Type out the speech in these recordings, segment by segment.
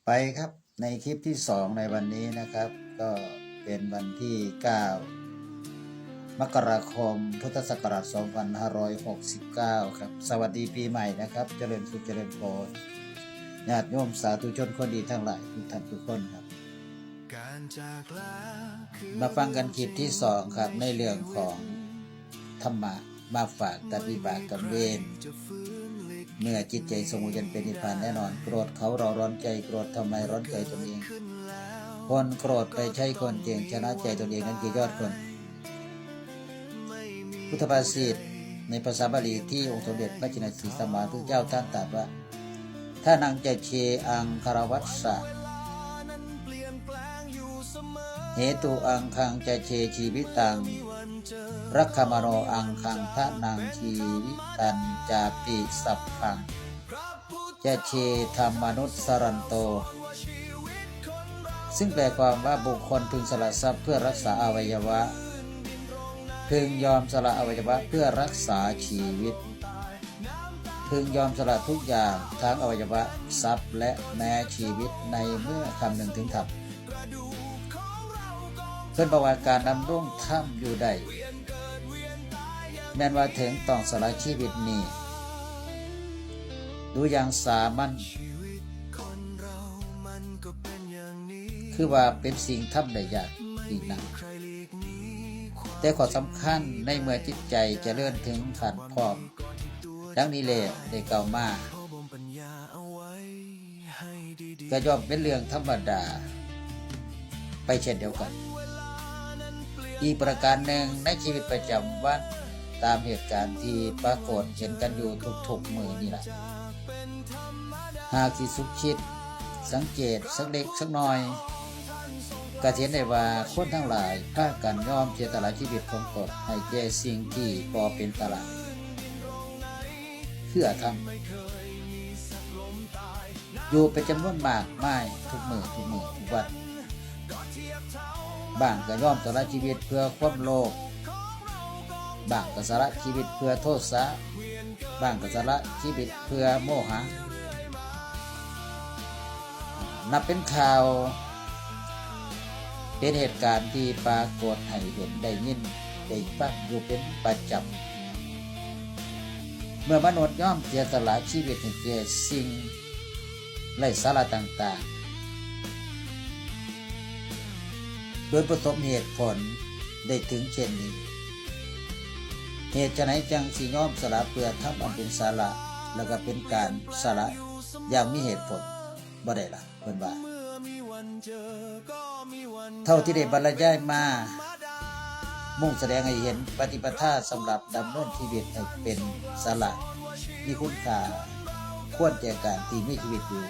ไปครับ ในคลิปที่สองในวันนี้นะครับ ก็เป็นวันที่เก้า มกราคม พุทธศักราช สองพันห้าร้อยหกสิบเก้า ครับ สวัสดีปีใหม่นะครับ เจริญสุขเจริญพร ญาติโยมสาธุชนคนดีทั้งหลายทุกท่านทุกคนครับ มาฟังกันคลิปที่สองครับ ในเรื่องของธรรมะมาฝาก ตัดวิบากกรรมเวร เมื่อจิตใจสงบจนเป็นนิพพานแน่นอน โกรธเขาเราร้อนใจ โกรธทำไมร้อนใจตนเอง คนโกรธไปใช้คนเก่ง ชนะใจตนเอง นั่นคือยอดคน พุทธภาษิตในภาษาบาลีที่องค์สมเด็จพระจินสีสัมมาสัมพุทธเจ้าท่านตรัสว่า ทานังจะเช อังคารวัสสะ เหตุ อังคังจะ เช ชีวิตัง รักขมาโน อังคัง ทานัง ชีวิตันจาปิ สัพพัง จะ เช ธัมมานุสสรันโต ซึ่งแปลความว่าบุคคลพึงสละทรัพย์เพื่อรักษาอวัยวะ พึงยอมสละอวัยวะเพื่อรักษาชีวิต พึงยอมสละทุกอย่าง ทั้งอวัยวะ ทรัพย์ และแม้ชีวิต ในเมื่อคำนึงถึงธรรม เพิ่นบอกว่าการดำรงธรรมอยู่ได้ แม่นว่าถึงต้องสละชีวิตนี้ ดูอย่างสามัญ คือว่าเป็นสิ่งทำได้ยากยิ่งนัก แต่ข้อสำคัญในเมื่อจิตใจเจริญถึงขั้นพร้อม ดังนี้แล้วได้กล่าวมา ก็ย่อมเป็นเรื่องธรรมดาไปเช่นเดียวกัน อีกประการหนึ่งในชีวิตประจำวัน ตามเหตุการณ์ที่ปรากฏเห็นกันอยู่ทุกๆมื้อนี่ล่ะ หากสิสุกคิด สังเกตสักเล็กสักน้อย ก็สิเห็นได้ว่าคนทั้งหลายพากันยอมเสียสละชีวิตของตนให้แก่สิ่งที่บ่เป็นสาระ คืออธรรม อยู่เป็นจำนวนมากมายทุกมื้อ ทุกมื้อ ทุกวัน บางก็ยอมสละชีวิตเพื่อความโลภ บางก็สละชีวิตเพื่อโทสะ บางก็สละชีวิตเพื่อโมหะ นับเป็นข่าว เป็นเหตุการณ์ที่ปรากฏให้เห็น ได้ยิน ได้ฟังอยู่เป็นประจำ เมื่อมนุษย์ยอมเสียสละชีวิตให้แก่สิ่งไร้สาระต่างๆ โดยบ่สมเหตุผลได้ถึงเช่นนี้ เหตุไฉนจั่งสิยอมสละเพื่อธรรมอันเป็นสาระ แล้วก็เป็นการสละอย่างมีเหตุผลบ่ได้ล่ะ เพิ่นว่า เท่าที่ได้บรรยายมา มุ่งแสดงให้เห็นปฏิปทาสำหรับดำเนินชีวิตให้เป็นสาระ มีคุณค่า ควรแก่การที่มีชีวิตอยู่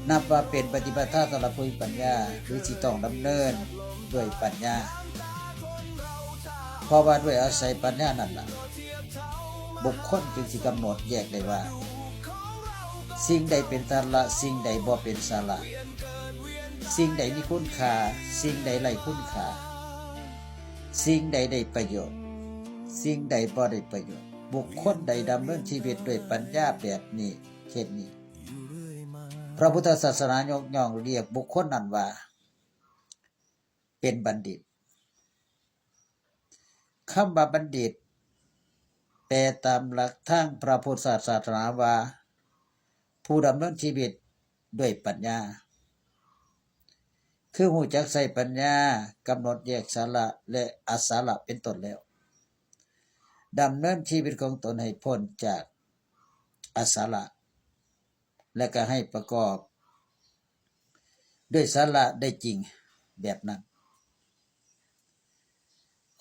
นับว่าเป็นปฏิปทาสำหรับผู้มีปัญญา หรือสิต้องดำเนินด้วยปัญญา เพราะว่าด้วยอาศัยปัญญานั่นล่ะ บุคคลจึงสิกำหนดแยกได้ว่า สิ่งใดเป็นสาระ สิ่งใดบ่เป็นสาระ สิ่งใดมีคุณค่า สิ่งใดไร้คุณค่า สิ่งใดได้ประโยชน์ สิ่งใดบ่ได้ประโยชน์ บุคคลใดดำเนินชีวิตด้วยปัญญาแบบนี้ เช่นนี้ พระพุทธศาสนายกย่องเรียกบุคคลนั้นว่า เป็นบัณฑิต คำว่าบัณฑิต แปลตามหลักทางพระพุทธศาสนาว่า ผู้ดำเนินชีวิตด้วยปัญญา คือรู้จักใช้ปัญญากำหนดแยกสาระและอสาระเป็นต้นแล้ว ดำเนินชีวิตของตนให้พ้นจากอสาระ และก็ให้ประกอบด้วยสาระได้จริงแบบนั้น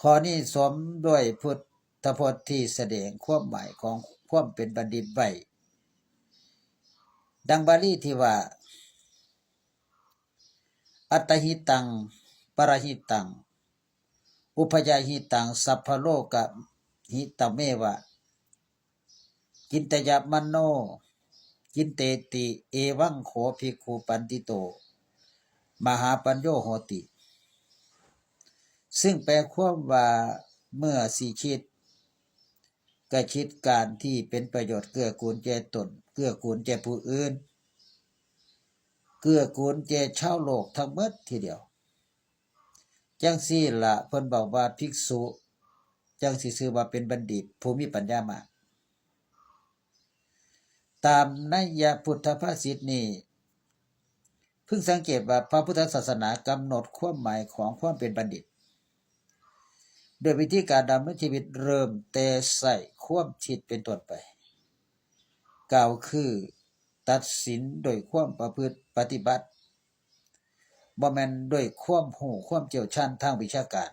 ข้อนี้สมด้วยพุทธพจน์ที่แสดงความหมายของความเป็นบัณฑิตไว้ ดังบาลีที่ว่า อัตตหิตัง ปรหิตัง อุพยหิตัง สัพพโลกหิตเมวะ จินตยมโน จินเตติ เอวังโขภิกขุปัณฑิโต มหาปัญโญโหติ ซึ่งแปลความว่าเมื่อสิคิด ก็คิดการที่เป็นประโยชน์เกื้อกูลแก่ตน เกื้อกูลแก่ผู้อื่น ເກື້ອກູນແກ່ຊາວໂລກທັງໝົດທີດຽວ. ຈັ່ງຊີ້ລະ ເພິ່ນເວົ້າວ່າ ພິກສຸຈັ່ງຊິຊື່ວ່າເປັນບັນດິດຜູ້ມີປັນຍາມາກ. ຕາມໄນຍະພຸດທະພາສິດນີ້ ເພິ່ງສັງເກດວ່າພະພຸດທະສາສະໜາກຳນົດຄວາມໝາຍຂອງຄວາມເປັນບັນດິດ ໂດຍວິທີການດຳເນີນຊີວິດເລີ່ມແຕ່ໃຊ້ຄວາມຄິດເປັນຕົ້ນໄປ, ກ່າວຄື ຕັດສິນໂດຍຄວາມປະພຶດປະຕິບັດ, ບໍ່ແມ່ນໂດຍຄວາມຮູ້ຄວາມຊ່ຽວຊານທາງວິຊາການ.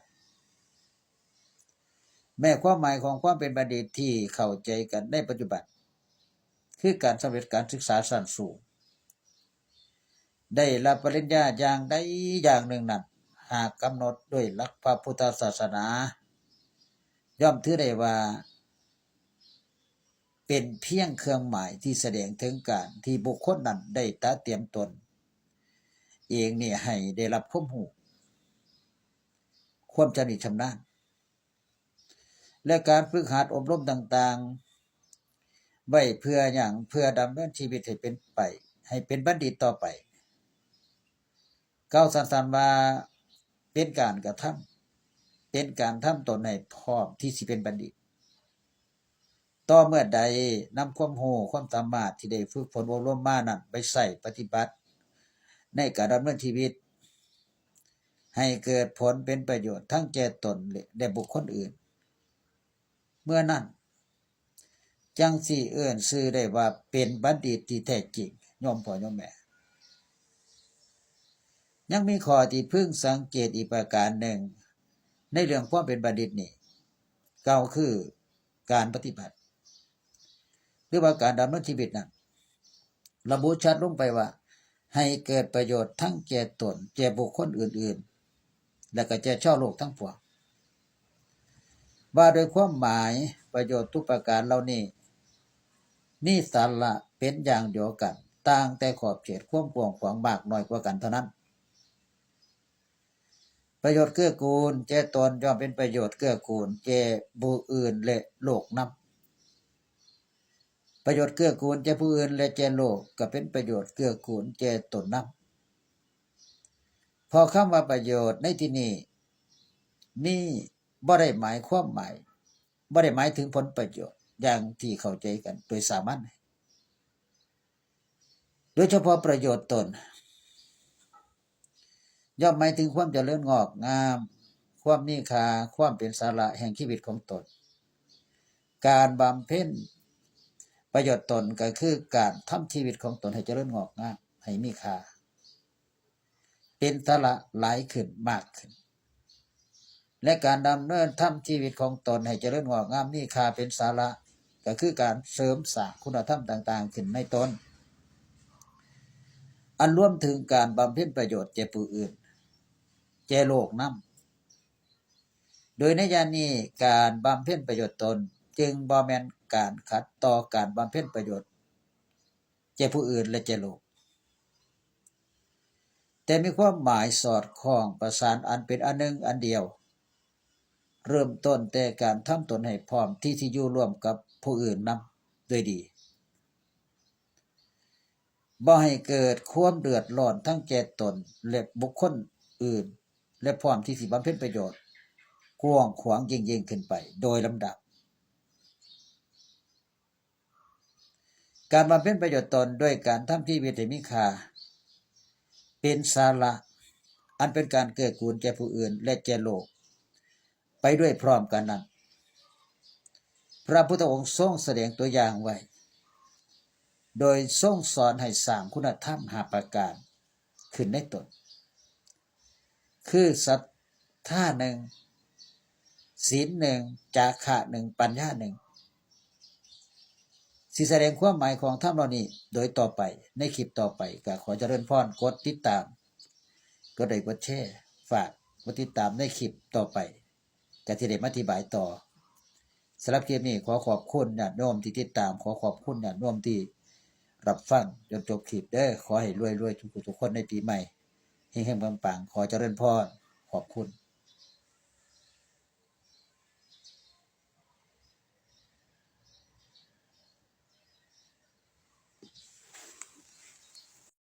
ແມ້ຄວາມໝາຍຂອງຄວາມເປັນບັນດິດທີ່ເຂົ້າໃຈກັນໃນປັດຈຸບັນ ຄືການສຳເລັດການສຶກສາຊັ້ນສູງ, ໄດ້ຮັບປະລິນຍາຢ່າງໃດຢ່າງໜຶ່ງນັ້ນ, ຫາກກຳນົດໂດຍຫຼັກພະພຸດທະສາສະໜາ ຍ່ອມຖືໄດ້ວ່າ ເປັນພຽງເຄື່ອງໝາຍທີ່ສະແດງເຖິງການທີ່ບຸກຄົນນັ້ນໄດ້ຕະຕຽມຕົນເອງນີ້ໃຫ້ໄດ້ຮັບຄວາມຮູ້, ຄວາມຊຳນິຊຳນານ ແລະ ການຝຶກຫັດອົບຮົມຕ່າງໆ ໄວ້ເພື່ອຫຍັງ? ເພື່ອດຳເນີນຊີວິດໃຫ້ເປັນໄປ, ໃຫ້ເປັນບັນດິດຕໍ່ໄປ. ກ່າວສັ້ນໆວ່າ ເປັນການກະທຳ, ເປັນການທຳຕົນໃຫ້ພ້ອມທີ່ຊິເປັນບັນດິດ. ຕໍ່ເມື່ອໃດນຳຄວາມຮູ້ຄວາມສາມາດທີ່ໄດ້ຝຶກຝົນອົບຮົມມານັ້ນໄປໃຊ້ປະຕິບັດໃນການດຳເນີນຊີວິດ ໃຫ້ເກີດຜົນເປັນປະໂຫຍດທັງແກ່ຕົນ ແລະ ບຸກຄົນອື່ນ, ເມື່ອນັ້ນຈັ່ງຊິເອີ້ນຊື່ໄດ້ວ່າເປັນບັນດິດທີ່ແທ້ຈິງ, ໂຍມພໍ່ໂຍມແມ່. ຍັງມີຂໍ້ທີ່ເພິ່ງສັງເກດອີກປະການໜຶ່ງໃນເລື່ອງຄວາມເປັນບັນດິດນີ້, ກ່າວຄືການປະຕິບັດ ຫຼືວ່າການດຳເນີນຊີວິດນັ້ນ ລະບຸຊັດລົງໄປວ່າ ໃຫ້ເກີດປະໂຫຍດທັງແກ່ຕົນ, ແກ່ບຸກຄົນອື່ນໆ ແລະ ກໍແກ່ຊາວໂລກທັງປວງ. ວ່າໂດຍຄວາມໝາຍ, ປະໂຫຍດທຸກປະການເຫຼົ່ານີ້ ມີສາລະເປັນຢ່າງດຽວກັນ, ຕ່າງແຕ່ຂອບເຂດຄວາມກວ້າງຂວາງມາກນ້ອຍກວ່າກັນເທົ່ານັ້ນ. ປະໂຫຍດເກື້ອກູນແກ່ຕົນ ຍ່ອມເປັນປະໂຫຍດເກື້ອກູນແກ່ຜູ້ອື່ນ ແລະ ໂລກນຳ. ປະໂຫຍດເກື້ອກູນແກ່ຜູ້ອື່ນ ແລະ ແກ່ໂລກ ກໍເປັນປະໂຫຍດເກື້ອກູນແກ່ຕົນນຳ. ເພາະຄຳວ່າປະໂຫຍດໃນທີ່ນີ້ ມີ ບໍ່ໄດ້ໝາຍຄວາມໝາຍ, ບໍ່ໄດ້ໝາຍເຖິງຜົນປະໂຫຍດຢ່າງທີ່ເຂົ້າໃຈກັນໂດຍສາມັນ, ໂດຍສະເພາະປະໂຫຍດຕົນ ຍ່ອມໝາຍເຖິງຄວາມຈະເລີນງອກງາມ, ຄວາມມີຄ່າ, ຄວາມເປັນສາລະແຫ່ງຊີວິດຂອງຕົນ. ການບຳເພັນປະໂຫຍດຕົນ ກໍຄືການທຳຊີວິດຂອງຕົນໃຫ້ຈະເລີນງອກງາມ, ໃຫ້ມີຄ່າ. ເປັນສາລະຫຼາຍຂຶ້ນ, ມາກຂຶ້ນ ແລະ ການດຳເນີນທຳຊີວິດຂອງຕົນໃຫ້ຈະເລີນງອກງາມ, ມີຄ່າ, ເປັນສາລະ, ກໍຄືການເສີມສ້າງຄຸນນະທຳຕ່າງໆຂຶ້ນໃນຕົນ, ອັນລວມເຖິງການບຳເພັນປະໂຫຍດແກ່ຜູ້ອື່ນ, ແກ່ໂລກນຳ. ໂດຍໃນຍາມນີ້, ການບຳເພັນປະໂຫຍດຕົນຈຶ່ງບໍ່ແມ່ນການຂັດຕໍ່ການບຳເພັນປະໂຫຍດ ແກ່ຜູ້ອື່ນ ແລະ ແກ່ໂລກ, ແຕ່ມີຄວາມໝາຍສອດຄ່ອງປະສານອັນເປັນອັນໜຶ່ງອັນດຽວ, ເລີ່ມຕົ້ນແຕ່ການທຳຕົນໃຫ້ພ້ອມທີ່ຊິຢູ່ຮ່ວມກັບຜູ້ອື່ນນຳດ້ວຍດີ, ບໍ່ໃຫ້ເກີດຄວາມເດືອດຮ້ອນທັງແກ່ຕົນ ແລະ ບຸກຄົນອື່ນ, ແລະ ພ້ອມທີ່ຊິບຳເພັນປະໂຫຍດກວ້າງຂວາງຍິ່ງໆຂຶ້ນໄປໂດຍລຳດັບ. ການບຳເພັນປະໂຫຍດຕົນດ້ວຍການທຳຊີວິດໃຫ້ມີຄ່າ, ເປັນສາລະ, ອັນເປັນການເກື້ອກູນແກ່ຜູ້ອື່ນ ແລະ ແກ່ໂລກໄປດ້ວຍພ້ອມກັນນັ້ນ, ພະພຸດທະອົງຊົງສະແດງຕົວຢ່າງໄວ້ ໂດຍຊົງສອນໃຫ້ສ້າງຄຸນນະທຳຫ້າປະການ ຂຶ້ນໃນຕົນ ຄື ສັດທາໜຶ່ງ, ສິນໜຶ່ງ, ຈາຄະໜຶ່ງ, ປັນຍາໜຶ່ງ. ຊິສະແດງຄວາມໝາຍຂອງທຳເຫຼົ່ານີ້ໂດຍຕໍ່ໄປ ໃນຄລິບຕໍ່ໄປ. ກໍຂໍຈະເລີນພອນ, ກົດຕິດຕາມ, ກົດໄລກ໌, ກົດແຊ, ຝາກກົດຕິດຕາມໃນຄລິບຕໍ່ໄປ ກໍຊິໄດ້ມາອະທິບາຍຕໍ່. ສຳລັບຄລິບນີ້ ຂໍຂອບຄຸນຍາດໂຍມທີ່ຕິດຕາມ, ຂໍຂອບຄຸນຍາດໂຍມທີ່ຮັບຟັງຈົນຈົບຄລິບເດີ້. ຂໍໃຫ້ລວຍໆທຸກຜູ້ທຸກຄົນໃນປີໃໝ່, ເຮັງໆປັງໆ. ຂໍຈະເລີນພອນ, ຂອບຄຸນ.